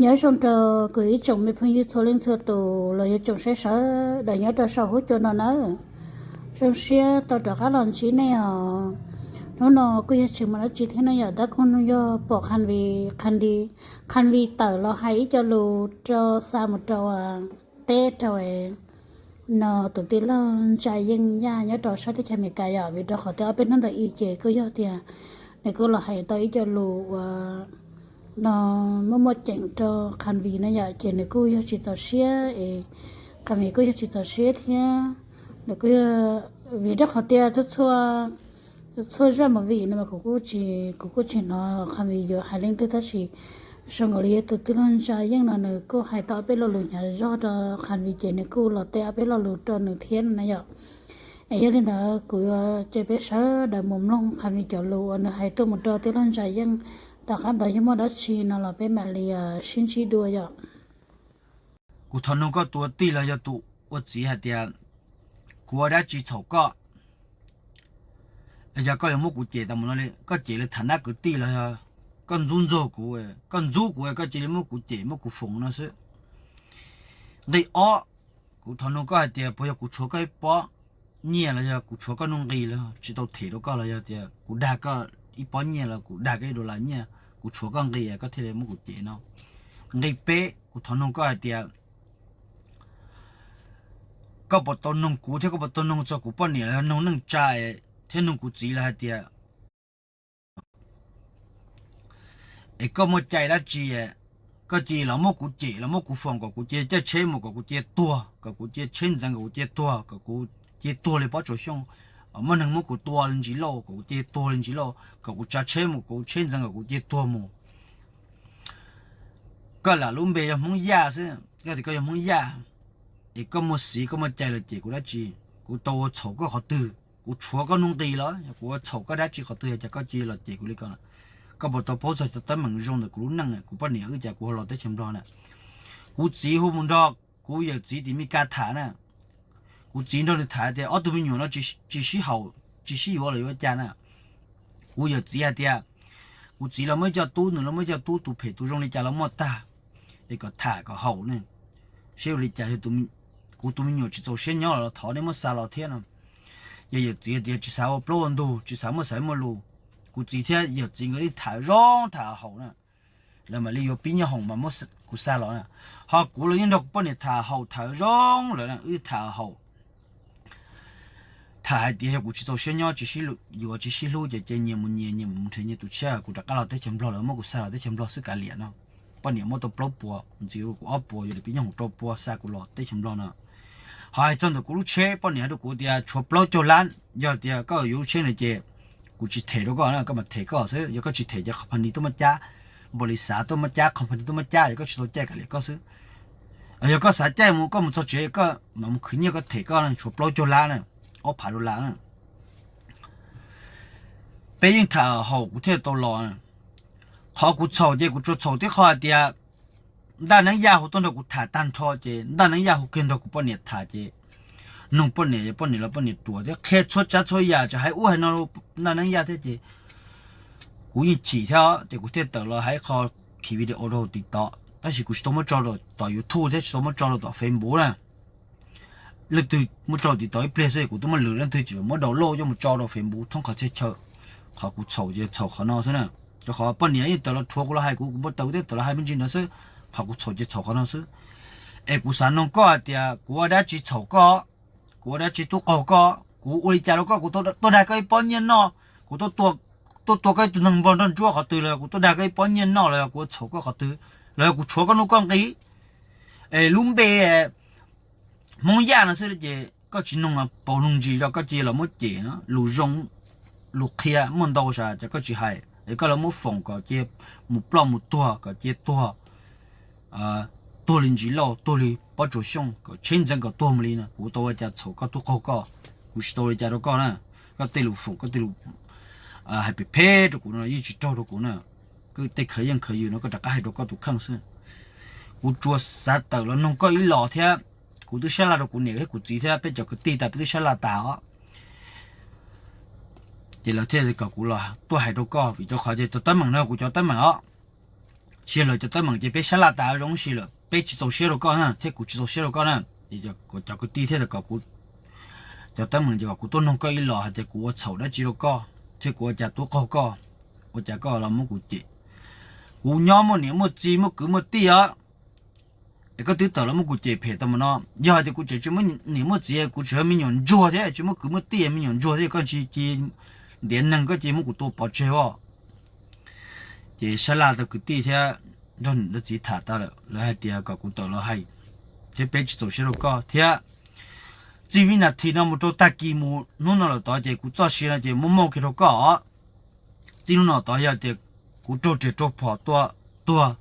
Nyob zoo rau kuv ib tsoom me phooj ywg txhua leej txhua tus los yog tsoom saib sawv daws nyob rau saum huab cua no nawb. Zoo siab tau rov qab los ntsib nej os. Hnub no kuj yog tsis muaj dab tsi thiab no yom, tab kuj yog pom Qhas Vij, Qhas Vij, Qhas Vij tawm los hais ib co lus rau xa mus rau teb rau no tus tij laug Ntsa Yeej Yaj nyob rau sab teb chaws Amelikas yom, vim rau qhov tias ob peb hnub ntawd ib ces kuj yog tias nws kuj los hais tau ib co lus uas no muaj muaj ceem rau Qhas Vij no yom, ces nws kuj yog tsis txaus siab es Qhas Vij kuj yog tsis txaus siab thiab. Nws kuj yog vim rau qhov tias txhua txhua zaj movie no mas kuv kuj tsis, kuv kuj tsis hnov Qhas Vij yuav hais leej twg tab sis zoo nkaus li yog tus tij laug Ntsa Yeej no nws kuj hais tau ob peb lo lus hnyav zog rau Qhas Vij ces nws kuj los teb ob peb lo lus rau nws thiab no na yom. Es yog li ntawd kuv yuav coj peb sawv daws mus mloog Qhas Vij cov lus uas nws hais tuaj mus rau tij laug Ntsa Yeej. Tom qab ntawd yog muaj dab tsi no los peb mam li sib ntsib dua yom. Kuv thov noog koj tus ua tij los yog tus ua txiv hais tias, kuv ua dab tsi txhaum koj? Yog koj yuav muab kuv cem tas mus no li, koj cem li tham nab kwv tij los yog koj ntxub ntxaug kuv, koj ntxub kuv koj cia li muab kuv cem muab kuv foom no xwb. Nqi ob, kuv thov noog koj hais tias puas yog kuv tshuav koj ib pob nyiaj los yog kuv tshuav koj nuj nqis los tsis tau them rau koj los yog tias kuv dag koj ib pob nyiaj los kuv dag koj ib dollar nyiaj, kuv tshuav koj nqis koj thiaj li muab kuv cem no. Nqi peb, kuv thov noog koj hais tias koj puas tau noog kuv thiab koj puas tau noog txog kuv poj niam los yog noog neej tsa thiab noog kuv txiv los hais tias es koj muaj cai dab tsi, koj cia li los muab kuv cem los muab kuv foom kom kuv cia li caij tsheb mus kom kuv cia li tuag kom kuv cia li tsheb ntxeev kom kuv cia li tuag kom kuv cia li tuag li Pob Tsuas Xyooj, muaj neeg muab kuv tua li Ntsis Lauj kom kuv cia li tuag li Ntsis Lauj kom kuv tsav tsheb mus kom kuv tsheb ntxeev kom kuv cia li tuag mus. Koj lam lub npe yog Hmoob Yaj xwb, koj tias koj yog Hmoob Yaj, es koj muaj xiv koj muaj cai los cem kuv dab tsi? Kuv tau ua txhaum koj qhov twg? Kuv tshuav koj nuj nqis los yog kuv ua txhaum koj dab tsi qhov twg yog cas koj cia li los cem kuv li ko? Koj puas tau paub txog cov teeb meem zoo ntawm kuv lub neej, kuv poj niam wb cas kuv ho los teb chaws Nplog na? Kuv txiv hu mus nrog kuv yawm txiv tim Mes Kas tham na. Kuv txiv nrog nws tham tias ob tug me nyuam no tsis sib haum tsis sib yuav los yuav cas na. Kuv yawm txiv hais tias kuv txiv los muaj ib co tub, nws los muaj ib co tub, tus phem tus zoo li cas los muaj tag, es kom tham kom haum ne. Seb ua li cas, kuv tus me nyuam tsis txaus siab nyob los thov nej muab xa los thiab no. Yog yawm txiv tias tsis xav ua plaub ua ntug, tsis xav muaj xaiv muaj lus, kuv txiv thiab yawm txiv nkawd yeej tham zoo tham haum na, lawv mam li yuav pib nyob hoom mas muab kuv xa los na. Ho kuv los yeej nrog kuv poj niam tham haum tham zoo lawm na, wb tham haum tham hais tias yog kuv tsis txaus siab nyob tsis sib yuav tsis sib hlub ces cia nyias mus nyias, nyias mus nrhiav nyias tus tshiab, kuv rov qab los teb chaws Nplog, lawv muab kuv xa los teb chaws Nplog xwb kav liam no. Poj niam muab tau plaub puas, ntxiv kuv ob puas, yuav pib nyob hoom rau pua xa kuv los teb chaws Nplog no. Ho hais txog ntawm kuv lub tsheb, poj niam hais rau kuv tias tshuav plaub caug lab, yog tias koj yuav lub tsheb no ces kuv tsis them rau koj na, koj mam them koj xwb. Yog koj tsis them ces company tuaj muab cab, npaum li xav tuaj muab cab, company tuaj muab cab, yog koj tsis tau caij kav liam koj xwb. Yog koj xav caij mus koj mus txog tsev koj mam mus khwv nyiaj koj them koj, tshuav plaub caug lab na, ob phav dollar na. Peb yeej tham haum kuv thiaj tau los. Qhov kuv txhaum ces kuv tsuas txhaum tib qho hais tias Ntaj Neeb Yaj hu tuaj nrog kuv tham tag nrho ces Ntaj Neeb Yaj hu kiag nrog kuv poj niam tham ces noog poj niam, yog poj niam los poj niam ruam thiab qhia txhua tsav txhua yam, tseem hais ub hais no Ntaj Neeb Yaj thiab ces kuv yeej chim thiab ces kuv thiaj tawm los hais qho khi video rau TikTok, tab sis kuv tsis tau muab tso rau tom YouTube thiab tsis tau muab tso rau tom Facebook na. Leej twg muab tso TikTok ib pliag xwb kuv twb muab lwm, leej twg tseem muab download coj mus tso rau Facebook thoob qhov txhia chaw. Qhov kuv txhaum ces txhaum qhov no xwb na. Rau qhov poj niam yeej tawm los rhuav kuv los hais kuv, kuv npau taws kuv thiaj tawm los hais me ntsis ntawd xwb. Qhov kuv txhaum ces txhaum qhov no xwb. Es kuv xav noog koj hais tias kuv ua dab tsi txhaum koj? Kuv ua dab tsi tub qaug koj? Kuv ua li cas rau koj? Kuv tuaj dag koj ib pob nyiaj noj, kuv tuaj tua koj ib tug neeg npog nrog ntsuab qhov twg los yog kuv tuaj dag koj ib pob nyiaj noj los yog kuv ua txhaum koj qhov twg, los yog kuv tshuav koj nuj koj nqis? Es lub npe Hmoob Yaj no xwb ces koj tsis noog paus noog ntsis rau koj cia los muab cem no. Lus zoo lus qhia muaj ntau sas ces koj tsis hais, es koj los muab foom kom cia mus ploj mus tuag, kom cia tuag, tuag li Ntsis Lauj, tuag li Pob Tsuas Xyooj, kom tsheb ntxeev kom tuag mus li no. Kuv tau ua cas txhaum koj tub qaug koj? Kuv tsis tau ua li cas rau koj na. Koj tej lus foom, koj tej lus hais phem phem rau kuv no yeej tsis raug rau kuv na. Koj tej khav yeej khav yws no koj rov qab hais rau koj tus kheej xwb. Kuv tsuas xav tawm los noog koj ib los thiab. Kuv twb sab laj rau kuv niam thiab kuv txiv thiab peb cov kwv tij tas peb twb sab laj tas os. Ces lawv thiaj kom kuv los tuaj hais rau koj vim rau qhov tias cov teeb meem no kuv cov teeb meem os. Sia lawv cov teeb meem ces peb sab laj tas zoo si lawm, peb tsis txaus siab rau koj na thiab kuv tsis txaus siab rau koj na. Cov kwv tij thiaj kom kuv, cov teeb meem ces kom kuv tuaj noog koj ib los hais tias kuv ua txhaum dab tsi rau koj thiab kuv ua cas tub qaug koj, ua cas koj los muab kuv cem. Kuv nyob muaj niam muaj txiv muaj kwv muaj tij os, es koj twb tawm los muab kuv cem phem tau mus no. Yog hais tias kuv tseem tsis muaj niam muaj txiv, kuv tseem yog me nyuam ntsuag thiab tsis muaj kwv muaj tij, me nyuam ntsuag thiab koj tsis ntiav neeg koj cia muab kuv tua pov tseg os. Ces sab laj tau kwv tij thiab nrog niam nrog txiv tham tas lawm, lawv hais tias kom kuv tawm los hais thiab peb tsis txaus siab rau koj thiab. Txij vib nas this no mus rau tag kis mus hnub no lawm tod ces kuv txoj sia no ces muaj muaj kiag rau koj os. Txij hnub no tod yog tias kuv raug riam raug phom tua tuag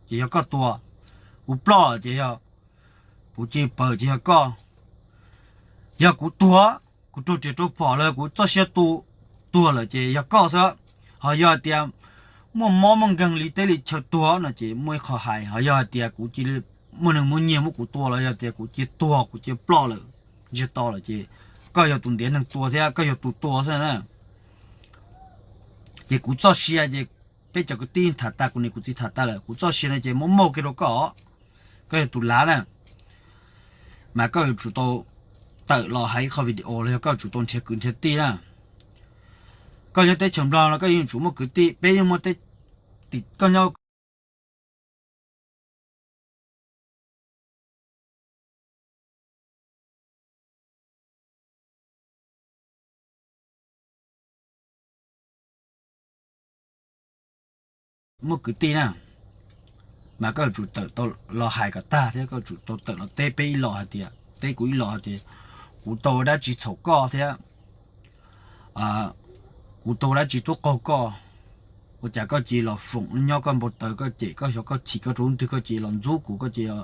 ces yog koj tua, kuv ploj lawm ces yog kuv cia paws ces yog koj. Yog kuv tuag, kuv raug riam raug phom los kuv txoj sia tu tuag lawm ces yog koj xwb. Ho yog hais tias muaj mob muaj nkeeg li teb li chaw tuag no ces muaj ib qho hais, ho yog hais tias kuv cia li muaj neeg muaj nyiag muab kuv tua los yog tias kuv cia tuag kuv cia ploj lawm, ntsiag to lawm ces koj yog tus ntiav neeg tua thiab koj yog tus tua xwb na. Ces kuv txoj sia ces peb cov kwv tij tham tas, kuv niam kuv txiv tham tas lawm, kuv txoj sia no ces muab muaj kiag rau koj, koj yog tus lav na. Mas koj yuav tsum tau tawm los hais ib qho video los yog koj yuav tsum tau nrhiav kwv nrhiav tij na. Koj nyob teb chaws Nplog no koj yuav tsum muaj kwv tij, peb yeej muaj, koj nyob muaj kwv tij na, mas koj yuav tsum tawm tau los hais kom tag thiab koj yuav tsum tau tawm los teb peb ib los hais tias, teb kuv ib los hais tias kuv tau ua dab tsi txhaum koj thiab kuv tau ua dab tsi tub qaug koj, ua cas koj cia los foom nyob koj npau taws koj cem koj xyov koj chim koj rau lub twg koj cia los ntxub kuv, koj cia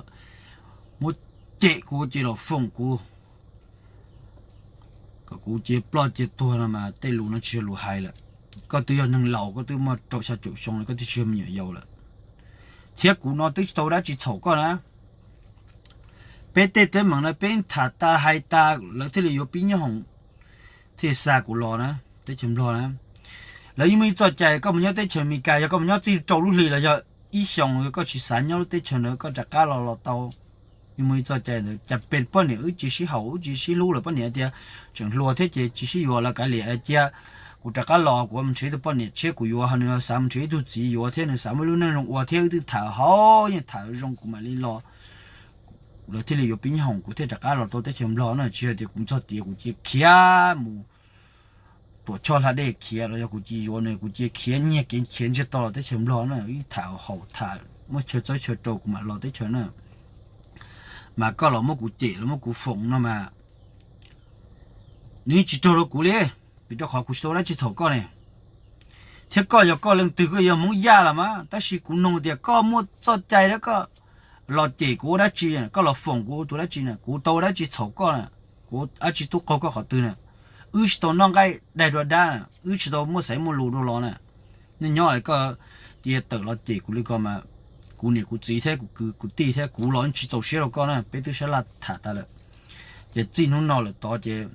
muab cem kuv cia los foom kuv kom kuv cia ploj cia tuag no mas tej lus no tsis yog lus hais lawm. Koj twb yog neeg laus, koj twb muaj rau xya caum xyoo lawm, koj twb tsis yog me nyuam yaus lawm. Thiab kuv no twb tsis tau ua dab tsi txhaum koj na. Peb tej teeb meem no peb tham tas hais tas lawv thiaj li yuav pib nyob hoom thiaj xa kuv los na, teb chaws Nplog na. Lawv yeej muaj ib txoj cai koj mus nyob teb chaws Amelikas yog koj mus nyob txij rau lub hli los yog ib xyoos koj tsis xav nyob lub teb chaws ntawd koj rov qab los los tau. Yeej muaj ib txoj cai ntawd, cas pes poj niam wb tsis sib haum wb tsis sib hlub lawm, poj niam tias tseem hluas thiab ces tsis sib yuav los kav liam cia kuv rov qab los kuv mus nrhiav ib tug poj niam tshiab kuv yuav, ho nws xav mus nrhiav ib tug txiv yuav thiab nws xav muaj lub neej zoo ua thiab wb twb tham hauv yeej tham zoo kuv mam li los. Lawv thiaj li yuav pib nyob hoom kuv thiaj rov qab los rau teb chaws Nplog na, tsis yog tias kuv txog tias kuv cia khiav mus tuam tshoj hla dej khiav los yog kuv cia yuav nws kuv cia khiav nyiag kev khiav ntsiag to los teb chaws Nplog na, ib tham haum tham muaj chaw txawb chaw rau kuv mam los teb chaws na. Mas koj los muab kuv cem los muab kuv foom no mas nws yeej tsis raug rau kuv li, vim rau qhov kuv tsis tau ua dab tsi txhaum koj ne. Thiab koj yog koj leej twg, koj yog Hmoob Yaj los mas, tab sis kuv nug tias koj muaj txoj cai thiab koj los cem kuv ua dab tsi, koj los foom kuv ua tus dab tsi na, kuv tau ua dab tsi txhaum koj na, kuv ua dab tsi tub qaug koj qhov twg na, wb tsis tau noj nqaij daig dua dab na, wb tsis tau muaj xaiv muaj lus dua los na. Nyob nyob es koj cia tawm los cem kuv li ko mas, kuv niam kuv txiv thiab kuv kwv kuv tij thiab kuv los yeej tsis txaus siab rau koj na, peb twb sab laj tham tas lawm. Ces txij hnub no lawm tod ces,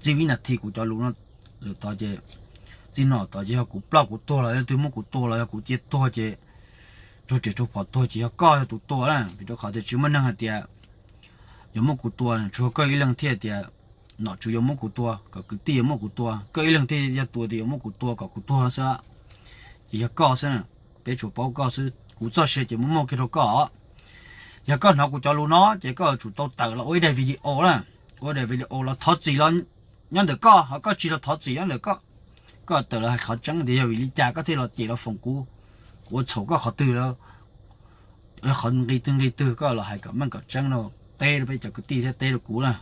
txij vib nas this kuv cov lus no lawm tod ces, txij no tod ces yog kuv ploj kuv tuag los yog leej twg muab kuv tua los yog kuv cia tuag ces, raug riam raug phom tuag ces yog koj yog tus tua na, vim rau qhov tias tsis muaj neeg hais tias yuav muab kuv tua, tsuas koj ib leeg thiaj tias nom tswv yuav muab kuv tua, kom kwv tij yuav muab kuv tua, koj ib leeg thiaj yog tus tias yuav muab kuv tua kom kuv tuag no xwb. Ces yog koj xwb na, peb tsuas paub koj xwb, kuv txoj sia ces muaj muaj kiag rau koj os. Yog koj hnov kuv cov lus no ces koj yuav tsum tau tawm los ua ib daim video na, ua daim video los thov txim los nyob ntawm koj, ho koj tsis los thov txim nyob ntawm koj. Koj tawm los hais qhov tseeb tias yog vim li cas koj thiaj los cem los foom kuv, kuv ua txhaum koj qhov twg lawm, qhov nqi twg nqi twg koj los hais kom meej kom tseeb no, teb rau peb cov kwv tij thiab teb rau kuv na.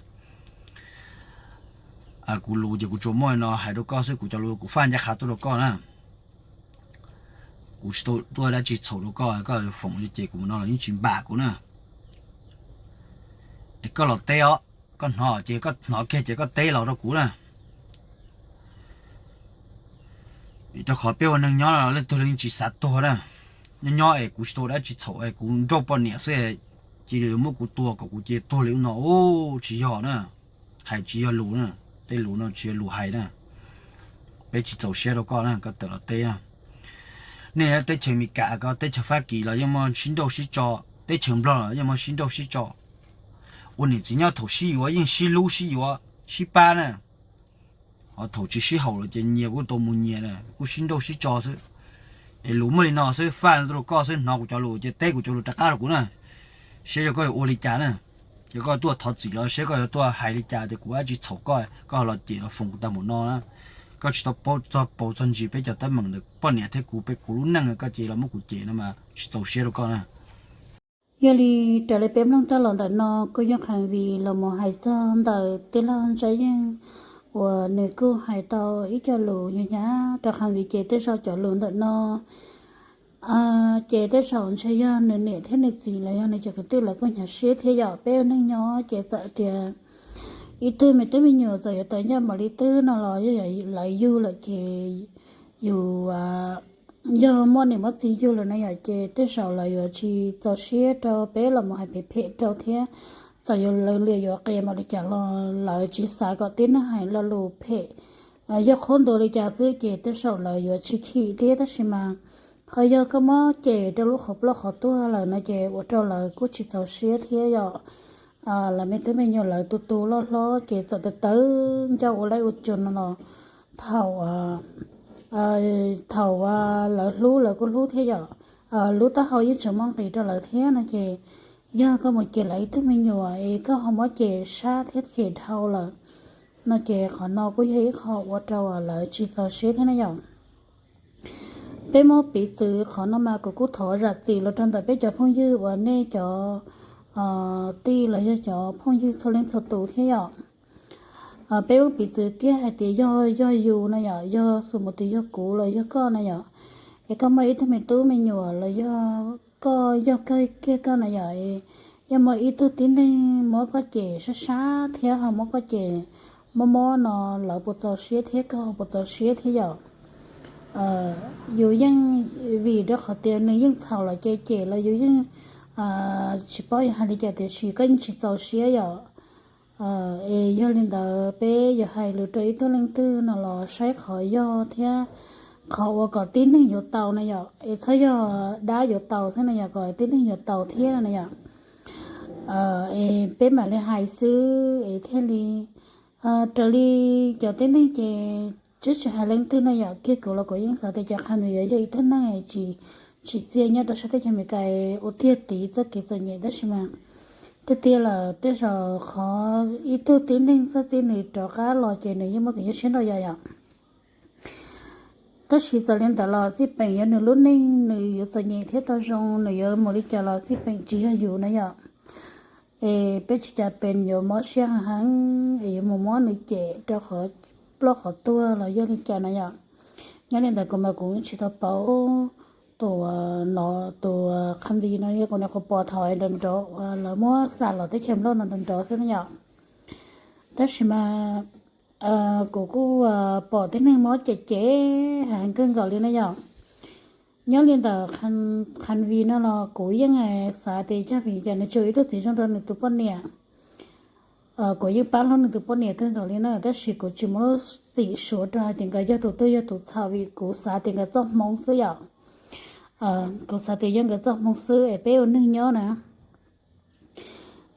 Kuv lus ces kuv tsuas muaj no hais rau koj xwb, kuv cov lus kuv faj ncaj qha tuaj rau koj na. Kuv tsis tau tuaj dab tsi txhaum rau koj, koj foom li ces kuv no los yeej tsis npam kuv na. Es koj los teb os, koj hnov ces koj hnov kiag ces koj teb los rau kuv na. Vim rau qhov peb ua neeg nyob no leej twg yeej tsis xav tuag na. Nyob nyob es kuv tsis tau dab tsi txhaum es kuv nrauj poj niam xwb, cia li yuav muab kuv tua kom kuv cia tuag li ub no, tsis yog na. Hais tsis yog lus na, tej lus no tsis yog lus hais na. Peb tsis txaus siab rau koj na, koj tawm los teb na. Nej teb chaws Amelikas ko teb chaws Fab Kis los yeej muaj sib nrauj sib tso, teb chaws Nplog los yeej muaj sib nrauj sib tso. Ua niam txiv nyob thaum sib yuav yeej sib hlub sib yuav sib pab na. Ho thaum tsis sib haum los ces nyias kuj tau mus nyias na, kuj sib nrauj sib tso xwb. Es lus muaj li no xwb, faj rau koj xwb, hnov kuv cov lus ces teb kuv cov lus rov qab rau kuv na. Saib yog koj yuav ua li cas na. Yog koj tuaj thov txim los saib koj yuav tuaj hais li cas tias kuv dab tsi txhaum koj, koj ho los cem los foom kuv tag npaum no na. Koj tsis tau paub txog paus txog ntsis peb cov teeb meem ntawm poj niam thiab kuv, peb kuv lub neej koj ces los muab kuv cem no mas tsis txaus siab rau koj na. Yog li raws li peb mloog tag los ntawm no kuj yog Khas Vis los mus hais txog ntawm tij laug Ntsa Yeej uas nws kuj hais tau ib co lus hnyav hnyav rau Khas Vis ces tej zaum cov lus ntawm no ces tej zaum ntshe yog nws niam thiab nws txiv los yog nws cov kwv tij lawv kuj hnyav siab thiab yom. Peb ua neej nyob ces txawm tias ib tug me tub me nyuam txawm yuav tawv ncauj npaum li twg no los yog lawv yug lawm ces yus yog muaj niam muaj txiv yug lawm na yom, ces tej zaum lawv yuav tsis txaus siab rau peb los mus hais phem phem rau thiab. Txawm yuav lawv liam yuav qias npaum li cas los lawv tsis xav kom tib neeg hais lo lus phem. Yog qhuab ntuas li cas xwb ces tej zaum lawv yuav tsis chim thiab, tab sis mas ho yog koj muab cem rau lub qhov ploj qhov tuag lawm no ces ua rau lawv kuj tsis txaus siab thiab yom. Lawv me tub me nyuam lawv tu tu loj hlob ces txawm tawv tawv ncauj ua laib ua cua no los thaum thaum lawv hlub lawv kuj hlub thiab yom. Lub taub hau yeej tseem muaj nqis rau lawv thiab no ces yog koj mus cem lawv ib tug me nyuam es koj ho muab cem sab thiab cem dhau lawm no ces qhov no kuj yog ib qho ua rau lawv tsis txaus siab thiab na yom. Peb muab piv txwv qhov no mas kuv kuj thov zam txim los rau ntawm peb cov phooj ywg uas nej cov tij los yog cov phooj ywg txhua leej txhua tus thiab yom. Peb muab piv txwv kiag hais tias yog, yog yus na yom, yog xus mus tias yog kuv los yog koj na yom, es koj muaj ib tug me tub me nyuam los yog koj yog kawg kiag koj na yom, yog muaj ib tug tib neeg muab koj cem sab sab thiab ho muab koj cem mob mob no lawv puas txaus siab thiab koj ho puas txaus siab thiab yom. Yus yeej vim rau qhov tias nws yeej txhaum los ces cem los yus yeej tsis paub yuav hais li cas tiam sis koj yeej tsis txaus siab yom. Es yog li ntawd peb yuav hais lus rau ib tug leej twg no los saib qhov yog thiab qhov uas kom tib neeg yuav tau na yom, es txhob yog dab yuav tau xwb na yom, kom tib neeg yuav tau thiab na yom. Es peb mam li hais xwb es thiaj li raws li cov tib neeg ces twb tsis hais leej twg na yom, kiag kuv los kuv yeej xav tias cov qha nws yuav yog ib tug neeg tsis tsim txiaj nyob rau sab teb chaws Amelikas ua tiag tiv txoj kev txom nyem, tab sis mas tiag tiag lawm tej zaum qhov ib tug tib neeg txoj txij nws rov qab los ces nws yeej muaj kev nyuaj siab nrau yam yom. Tab sis txawm li ntawd los txij peem yog nws lub neej nws yuav txom nyem thiab tau zoo, nws yuav mus li cas los txij peem tsis yog yus na yom. Es peb tsis cas pes yuav mob siab heev heev es yuav mus muab nws cem rau qhov ploj qhov tuag los yog li cas na yom. Nyob li ntawd kuv mas kuv tsis tau paub tus no, tus Khas Vis no yog kuv niam qhuav pom thaum nrov nrov uas lawv muab xa los teb chaws Nplog no nrov nrov xwb na yom. Tab sis mas kuv kuj pom tib neeg muab cem cem heev kawg nkaus li na yom. Nyob li ntawm Khas Vis no los kuv yeej xav tias yog vim cas nws tsis ua ib tug txiv zoo rau nws tus poj niam. Kuv yeej pab hlub nws tus poj niam kawg nkaus li na, tab sis kuv tsis muaj lub txim suav rau hais tias nkawd yog tus twg yog tus txhaum vim kuv xav tias nkawd txoj hmoo xwb yom. Kuv xav tias yog nkawd txoj hmoo xwb es peb ua neeg nyob na,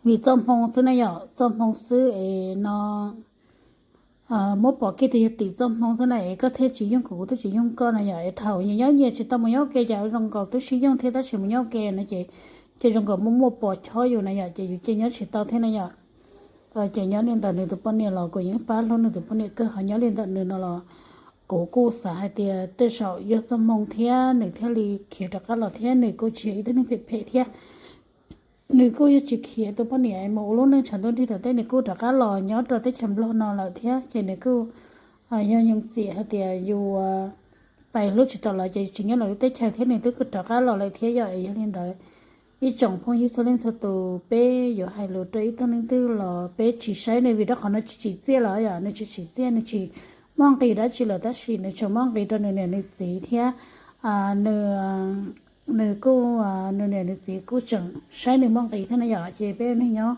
vim txoj hmoo xwb na yom, txoj hmoo xwb es no muab pom kiag tias yog tim txoj hmoo xwb na es koj thiaj tsis yoog kuv, kuv thiaj tsis yoog koj na yom. Es thaum nyias nyob nyias tsis tau mus nyob ua ke ces zoo nkaus twb sib yoog thiab, tab sis mus nyob ua ke no ces, ces zoo nkaus muaj muaj pos chob yus na yom, ces yus cia nyob tsis tau thiab na yom. Ces nyob li ntawm nws tus poj niam los kuv yeej pab hlub nws tus poj niam kawg, ho nyob li ntawm nws no los kuv kuj xav hais tias tej zaum yog txoj hmoo thiab nws thiaj li khiav rov qab los thiab, nws kuj tsis yog ib tug neeg phem phem thiab. Nws kuj yog tsis khiav tus poj niam mus ua lub neej tshav ntuj nrig tom tej, nws kuj rov qab los nyob rau teb chaws Nplog no lawm thiab, ces nws kuj yog yooj yim hais tias yus pais hlub tsis tau lawv ces tsis nyob lawv lub teb chaws thiab, nws twb kuj rov qab los lawm thiab yom. Es yog li ntawd ib tsoom phooj ywg txhua leej txhua tus, peb yuav hais lus rau ib tug leej twg los peb tsis saib nws, vim rau qhov nws tsis tsim txiaj lawm yom, nws tsis tsim txiaj, nws tsis muaj nqis dab tsi lawm, tab sis nws tseem muaj nqis rau nws niam nws txiv thiab. Nws, nws kuj, nws niam nws txiv kuj tseem saib nws muaj nqis thiab na yom. Ces peb ua neeg nyob,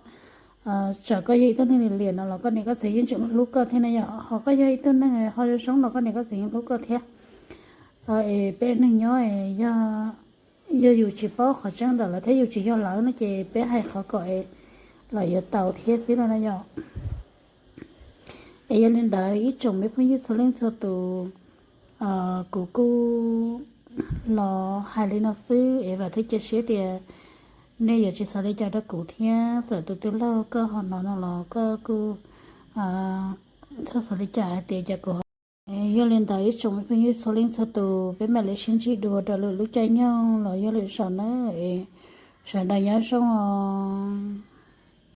txawm koj yog ib tug neeg liam no los koj niam koj txiv yeej tseem hlub koj thiab na yom, ho koj yog ib tug neeg ho zoo zoo los koj niam koj txiv yeej hlub koj thiab. Es peb neeg nyob, yog yus tsis paub qhov tseeb ntawm lawv thiab yus tsis yog lawv no ces peb hais qhov kom los yuav tau thiab xwb no na yom. Es yog li ntawd ib tsoom me phooj ywg txhua leej txhua tus, kuv kuj los hais li no xwb es vam thiab cia siab tias nej yuav tsis xav li cas rau kuv thiab txawm tus twg laug koj ho no no los koj kuj txhob xav li cas hais tias cas kuv ho. Yog li ntawd ib tsoom me phooj ywg txhua leej txhua tus, peb mam li sib ntsib dua rau lwm lub caij nyoog los yog lwm zaus na. Sawv daws nyob zoo os.